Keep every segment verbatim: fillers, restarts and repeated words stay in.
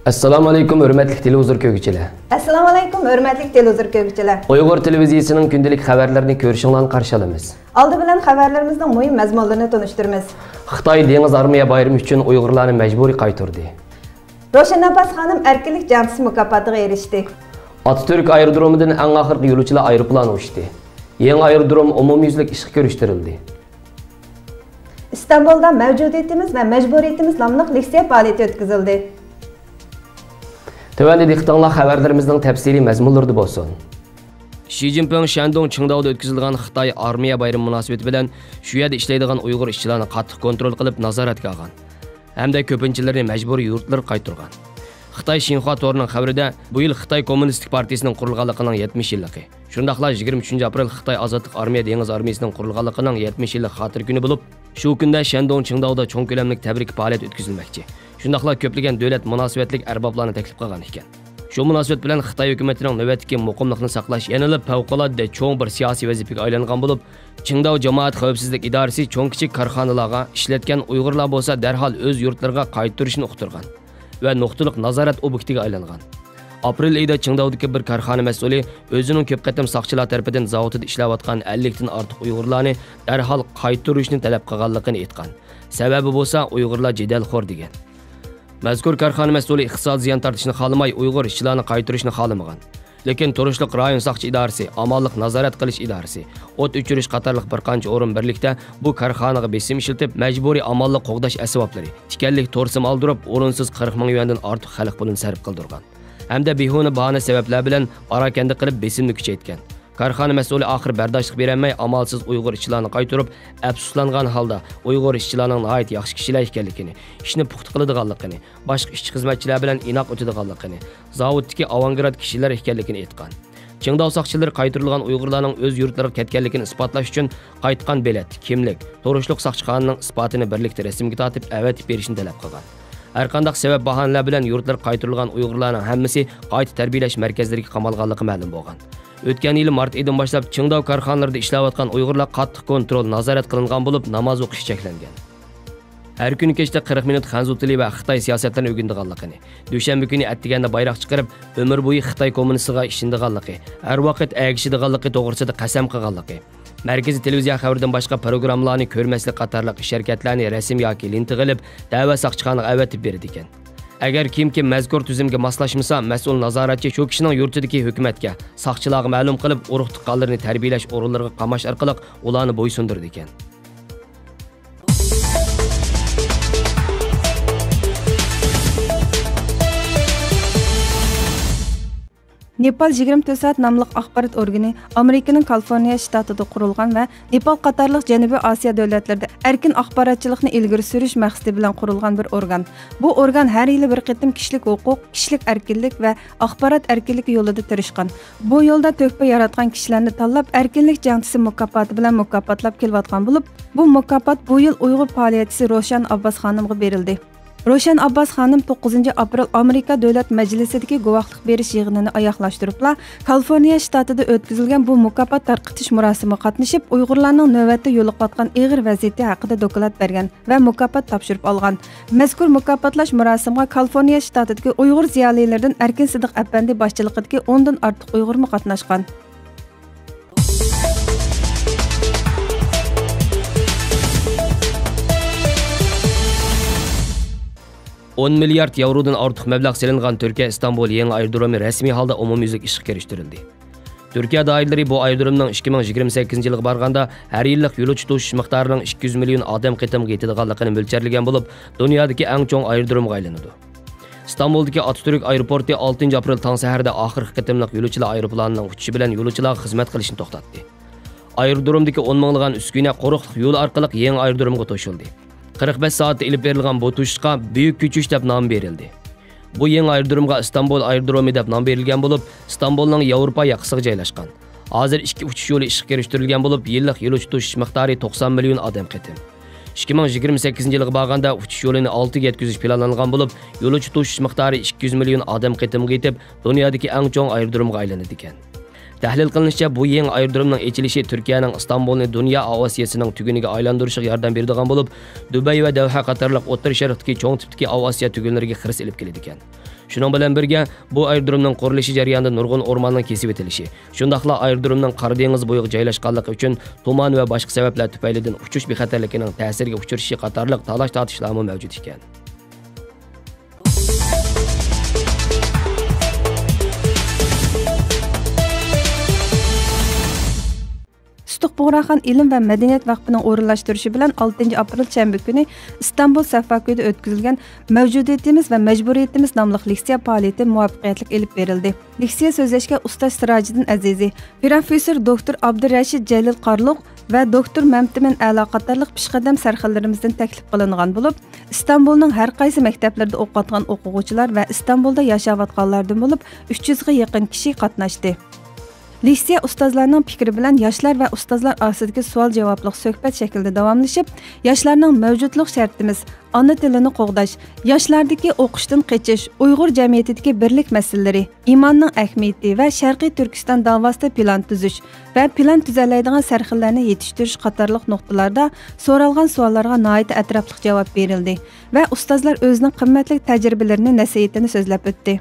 ئەسسالامۇ ئەلەيكۇم، ھۆرمەتلىك تېلېۋىزور كۆرگۈچىلەر. ئەسسالامۇ ئەلەيكۇم، ھۆرمەتلىك تېلېۋىزور كۆرگۈچىلەر. ئۇيغۇر تېلېۋىزىيىسىنىڭ كۈندىلىك خەۋەرلىرىنى كۆرۈشۈڭلارنى قارشى ئالىمىز. ئالدى بىلەن خەۋەرلىرىمىزنىڭ مۇھىم مەزمۇنلىرىنى تونۇشتۇرىمىز. خىتاي دېڭىز ئارمىيە بايرىمى ئۈچۈن ئۇيغۇرلارنى مەجبۇرىي قايتۇردى. روشەن ئابباس خانىم ئەركىنلىك جەڭچىسى مۇكاپاتىغا ئېرىشتى. ئاتاتۈرك ئايرودرومىدىن ئەڭ ئاخىرقى يولۇچىلار ئايروپىلانى ئۇچتى. يېڭى ئايرودروم ئومۇميۈزلۈك ئىشقا كىرىشتۈرۈلدى. ئىستانبۇلدا مەۋجۇدىيىتىمىز ۋە مەجبۇرىيىتىمىز ناملىق لېكسىيە پائالىيىتى ئۆتكۈزۈلدى. تۆۋەندە دىققىتىڭلار خەۋەرلىرىمىزنىڭ تەپسىلىي مەزمۇنلىرىدا بولسۇن. شى جىنپىڭ شەندۇڭ چىڭداۋدا ئۆتكۈزۈلىدىغان خىتاي ئارمىيە بايرىمى مۇناسىۋىتى بىلەن شۇ يەردە ئىشلەيدىغان ئۇيغۇر ئىشچىلارنى قاتتىق كونترول قىلىپ نازارەتكە ئالغان ھەمدە كۆپىنچىلىرىنى مەجبۇرىي يۇرتلىرىغا قايتۇرغان. خىتاي شىنخۇا تورىنىڭ خەۋىرىدە، بۇ يىل خىتاي كوممۇنىستىك پارتىيىسىنىڭ قۇرۇلغانلىقىنىڭ يەتمىش يىللىقى، شۇنداقلا يىگىرمە ئۈچىنچى ئاپرېل خىتاي ئازادلىق ئارمىيە دېڭىز ئارمىيىسىنىڭ قۇرۇلغانلىقىنىڭ يەتمىش يىللىق خاتىرە كۈنى بولۇپ، شۇ كۈندە شەندۇڭ چىڭداۋدا چوڭ كۆلەملىك تەبرىك پائالىيەت ئۆتكۈزۈلمەكچى. شۇنداقلا كۆپلىگەن دۆلەت مۇناسىۋەتلىك ئەربابلارنى تەكلىپ قىلغان ئىكەن. شۇ مۇناسىۋەت بىلەن خىتاي ھۆكۈمىتىنىڭ نۆۋەتتىكى مۇقىملىقنى ساقلاش يەنىلا پەۋقۇلئاددە چوڭ بىر سىياسىي ۋەزىپىگە ئايلانغان بولۇپ، چىڭداۋ جامائەت خەۋپسىزلىك ئىدارىسى چوڭ كىچىك كارخانىلارغا، ئىشلەتكەن ئۇيغۇرلار بولسا دەرھال ئۆز يۇرتلىرىغا قايتۇرۇشنى ئۇقتۇرغان ۋە نۇقتىلىق نازارەت ئوبيېكتىگە ئايلانغان. ئاپرېل ئېيىدا چىڭداۋدىكى بىر كارخانا مەسئۇلى ئۆزىنىڭ كۆپ قېتىم ساقچىلار تەرىپىدىن زاۋۇتىدا ئىشلەۋاتقان ئەللىكتىن ئارتۇق ئۇيغۇرلارنى دەرھال قايتۇرۇشنى تەلەپ قىلغانلىقىنى ئېيتقان. سەۋەبى بولسا ئۇيغۇرلار جېدەلخور دېگەن. مەزكۇر كارخانا مەسئۇلى ئىقتىسادىي زىيان تارتىشنى خالىماي، ئۇيغۇر ئىشچىلارنى قايتۇرۇشنى خالىمىغان. لېكىن تۇرۇشلۇق رايون ساقچى ئىدارىسى، ئامانلىق نازارەت قىلىش ئىدارىسى، ئوت ئۆچۈرۈش قاتارلىق بىر قانچە ئورۇن بىرلىكتە بۇ كارخانىغا بېسىم ئىشلىتىپ، مەجبۇرىي ئامانلىق قوغداش ئەسۋابلىرى، تىكەنلىك تورسىمى ئالدۇرۇپ، ئورۇنسىز قىرىق مىڭ يۈەندىن ئارتۇق خەلق پۇلىنى سەرپ قىلدۇرغان ھەمدە بىھۇنە باھانە سەۋەبلەر بىلەن پاراكەندە قىلىپ بېسىمنى كۈچەيتكەن. كارخانا مەسئۇلى ئاخىر بەرداشلىق بېرەلمەي، ئامالسىز ئۇيغۇر ئىشچىلارنى قايتۇرۇپ، ئەپسۇسلانغان ھالدا ئۇيغۇر ئىشچىلارنىڭ ناھايىتى ياخشى كىشىلەر ئىكەنلىكىنى، ئىشنى پۇختا قىلىدىغانلىقىنى، باشقا ئىشچى خىزمەتچىلەر بىلەن ئىناق ئۆتىدىغانلىقىنى، زاۋۇتتىكى ئاۋانگارت كىشىلەر ئىكەنلىكىنى ئېيتقان. چىڭداۋ ساقچىلىرى قايتۇرۇلغان ئۇيغۇرلارنىڭ ئۆز يۇرتلىرىغا كەتكەنلىكىنى ئىسپاتلاش ئۈچۈن قايتقان بېلەت، كىملىك، تۇرۇشلۇق ساقچىخانىنىڭ ئىسپاتىنى بىرلىكتە رەسىمگە تارتىپ ئەۋەتىپ بېرىشنى تەلەپ قىلغان. ھەرقانداق سەۋەب باھانىلەر بىلەن يۇرتلىرىغا قايتۇرۇلغان ئۇيغۇرلارنىڭ ھەممىسى قايتا تەربىيەلەش مەركەزلىرىگە قامالغانلىقى مەلۇم بولغان. ئۆتكەن يىلى مارت ئېيىدىن باشلاپ چىڭداۋ كارخانىلىرىدا ئىشلەۋاتقان ئۇيغۇرلار قاتتىق كونترول، نازارەت قىلىنغان بولۇپ، ناماز ئوقۇشى چەكلەنگەن. ھەر كۈنى كەچتە قىرىق مىنۇت خەنزۇ تىلى ۋە خىتاي سىياسەتلىرىنى ئۆگىنىدىغانلىقىنى، دۈشەنبە كۈنى ئەتىگەندە بايراق چىقىرىپ، ئۆمۈر بويى خىتاي كوممۇنىستىغا ئىشىنىدىغانلىقى، ھەر ۋاقىت ئەگىشىدىغانلىقى توغرىسىدا قەسەم قىلغانلىقى، مەركىزىي تېلېۋىزىيە خەۋىرىدىن باشقا پروگراممىلارنى كۆرمەسلىك قاتارلىق ئىش-ھەرىكەتلەرنى رەسىم ياكى لېنتىغا ئېلىپ، دەۋا ساقچىخانىغا ئەۋەتىپ بېرىدىكەن. ئەگەر كىمكىم مەزكۇر تۈزۈمگە ماسلاشمىسا، مەسئۇل نازارەتچى شۇ كىشىنىڭ يۇرتىدىكى ھۆكۈمەتكە، ساقچىلارغا مەلۇم قىلىپ، ئۇرۇق-تۇغقانلىرىنى تەربىيەلەش ئورۇنلىرىغا قاماش ئارقىلىق ئۇلارنى بويسۇندۇرىدىكەن. نېپال يىگىرمە تۆت سائەت ناملىق ئاخبارات ئورگىنى ئامېرىكىنىڭ كالىفورنىيە شتاتىدا قۇرۇلغان ۋە نېپال قاتارلىق جەنۇبىي ئاسىيا دۆلەتلىرىدە ئەركىن ئاخباراتچىلىقنى ئىلگىرى سۈرۈش مەقسىتى بىلەن قۇرۇلغان بىر ئورگان. بۇ ئورگان ھەر يىلى بىر قېتىم كىشىلىك ھوقۇق، كىشىلىك ئەركىنلىك ۋە ئاخبارات ئەركىنلىكى يولىدا تىرىشقان، بۇ يولدا تۆھپە ياراتقان كىشىلەرنى تاللاپ، ئەركىنلىك جەڭچىسى مۇكاپاتى بىلەن مۇكاپاتلاپ كېلىۋاتقان بولۇپ، بۇ مۇكاپات بۇ يىل ئۇيغۇر پائالىيەتچىسى روشەن ئابباس خانىمغا بېرىلدى. روشەن ئابباس خانىم توققۇزىنچى ئاپرېل ئامېرىكا دۆلەت مەجلىسىدىكى گۇۋاھلىق بېرىش يىغىنىنى ئاياغلاشتۇرۇپلا، كالىفورنىيە شتاتىدا ئۆتكۈزۈلگەن بۇ مۇكاپات تارقىتىش مۇراسىمىغا قاتنىشىپ، ئۇيغۇرلارنىڭ نۆۋەتتە يولۇقۇۋاتقان ئېغىر ۋەزىيىتى ھەققىدە دوكلات بەرگەن ۋە مۇكاپات تاپشۇرۇپ ئالغان. مەزكۇر مۇكاپاتلاش مۇراسىمىغا كالىفورنىيە شتاتىدىكى ئۇيغۇر زىيالىيلىرىدىن ئەركىن سىدىق ئەپەندى باشچىلىقىدىكى ئوندىن ئارتۇق ئۇيغۇرمۇ قاتناشقان. ئون مىليارد ياۋرودىن ئارتۇق مەبلەغ سېلىنغان تۈركىيە ئىستانبۇل يېڭى ئايرودرومى رەسمىي ھالدا ئومۇميۈزلۈك ئىشقا كىرىشتۈرۈلدى. تۈركىيە دائىرىلىرى بۇ ئايرودرومنىڭ ئىككى مىڭ يىگىرمە سەككىزىنچى يىلىغا بارغاندا ھەر يىللىق يولۇچى توشۇش مىقدارىنىڭ ئىككى يۈز مىليون ئادەم قېتىمغا يېتىدىغانلىقىنى مۆلچەرلىگەن بولۇپ، دۇنيادىكى ئەڭ چوڭ ئايرودرومغا ئايلىنىدۇ. ئىستانبۇلدىكى ئاتاتۈرك ئايروپورتى ئالتىنچى ئاپرېل تاڭ سەھەردە ئاخىرقى قېتىملىق يولۇچىلار ئايروپىلانىنىڭ ئۇچۇشى بىلەن يولۇچىلارغا خىزمەت قىلىشنى توختاتتى. ئايرودرومدىكى ئون مىڭلىغان ئۈسكۈنە قۇرۇقلۇق يولى ئارقىلىق يېڭى ئايرودرومغا توشۇلدى. قىرىق بەش سائەتتە ئېلىپ بېرىلغان بۇ توشۇشقا بۈيۈك كۆچۈش دەپ نام بېرىلدى. بۇ يېڭى ئايرودرومغا ئىستانبۇل ئايرودرومى دەپ نام بېرىلگەن بولۇپ، ئىستانبۇلنىڭ ياۋروپا ياقىسىغا جايلاشقان. ھازىر ئىككى ئۇچۇش يولى ئىشقا كىرىشتۈرۈلگەن بولۇپ، يىللىق يولۇچى توشۇش مىقدارى توقسان مىليون ئادەم قېتىم. ئىككى مىڭ يىگىرمە سەككىزىنچى يىلغا بارغاندا ئۇچۇش يولىنى ئالتىگە يەتكۈزۈش پىلانلانغان بولۇپ، يولۇچى توشۇش مىقدارى ئىككى يۈز مىليون ئادەم قېتىمغا يېتىپ، دۇنيادىكى ئەڭ چوڭ ئايرودرومغا ئايلىنىدىكەن. تەھلىل قىلىنىشىچە، بۇ يېڭى ئايرودرومنىڭ ئېچىلىشى تۈركىيەنىڭ ئىستانبۇلنى دۇنيا ئاۋىئاتسىيىسىنىڭ تۈگۈنىگە ئايلاندۇرۇشىغا ياردەم بېرىدىغان بولۇپ، دۇبەي ۋە دەۋھە قاتارلىق ئوتتۇرا شەرقتىكى چوڭ تىپتىكى ئاۋىئاتسىيە تۈگۈنلىرىگە خىرىس ئېلىپ كېلىدىكەن. شۇنىڭ بىلەن بىرگە، بۇ ئايرودرومنىڭ قۇرۇلۇشى جەريانىدا نۇرغۇن ئورماننىڭ كېسىۋېتىلىشى، شۇنداقلا ئايرودرومنىڭ قارا دېڭىز بويىغا جايلاشقانلىقى ئۈچۈن تۇمان ۋە باشقا سەۋەبلەر تۈپەيلىدىن ئۇچۇش بىخەتەرلىكىنىڭ تەسىرىگە ئۇچرىشى قاتارلىق تالاش-تارتىشلارمۇ مەۋجۇت ئىكەن. سۇتۇق بۇغراخان ئىلىم ۋە مەدەنىيەت ۋەقپىنىڭ ئورۇنلاشتۇرۇشى بىلەن ئالتىنچى ئاپرېل شەنبە كۈنى ئىستانبۇل سەفاكۈيدە ئۆتكۈزۈلگەن مەۋجۇدىيىتىمىز ۋە مەجبۇرىيىتىمىز ناملىق لېكسىيە پائالىيىتى مۇۋەپپەقىيەتلىك ئېلىپ بېرىلدى. لېكسىيە سۆزلەشكە ئۇستاز سىراجىدىن ئەزىزى، پروفېسسور دوكتور ئابدۇرەشىت جەلىل قارلۇق ۋە دوكتور مەمتىمىن ئەلا قاتارلىق پېشقەدەم سەرخىللىرىمىزدىن تەكلىپ قىلىنغان بولۇپ، ئىستانبۇلنىڭ ھەر قايسى مەكتەپلىرىدە ئوقۇۋاتقان ئوقۇغۇچىلار ۋە ئىستانبۇلدا ياشاۋاتقانلاردىن بولۇپ ئۈچ يۈزگە يېقىن كىشى قاتناشتى. لېكسىيە ئۇستازلارنىڭ پىكرى بىلەن ياشلار ۋە ئۇستازلار ئارىسىدىكى سوئال-جاۋابلىق سۆھبەت شەكلىدە داۋاملىشىپ، ياشلارنىڭ مەۋجۇتلۇق شەرتىمىز، ئانا تىلىنى قوغداش، ياشلاردىكى ئوقۇشتىن قېچىش، ئۇيغۇر جەمئىيىتىدىكى بىرلىك مەسىلىلىرى، ئىماننىڭ ئەھمىيىتى ۋە شەرقىي تۈركىستان داۋاسىدا پىلان تۈزۈش ۋە پىلان تۈزەلەيدىغان سەرخىللەرنى يېتىشتۈرۈش قاتارلىق نۇقتىلاردا سورالغان سوئاللارغا ناھايىتى ئەتراپلىق جاۋاب بېرىلدى ۋە ئۇستازلار ئۆزىنىڭ قىممەتلىك تەجرىبىلىرىنى، نەسىھىتىنى سۆزلەپ ئۆتتى.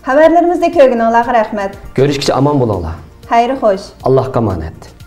خەۋەرلىرىمىزنى كۆرگىنىڭلارغا رەھمەت. كۆرۈشكىچە ئامان بولۇڭلار. خەير خوش. ئاللاھقا ئامانەت.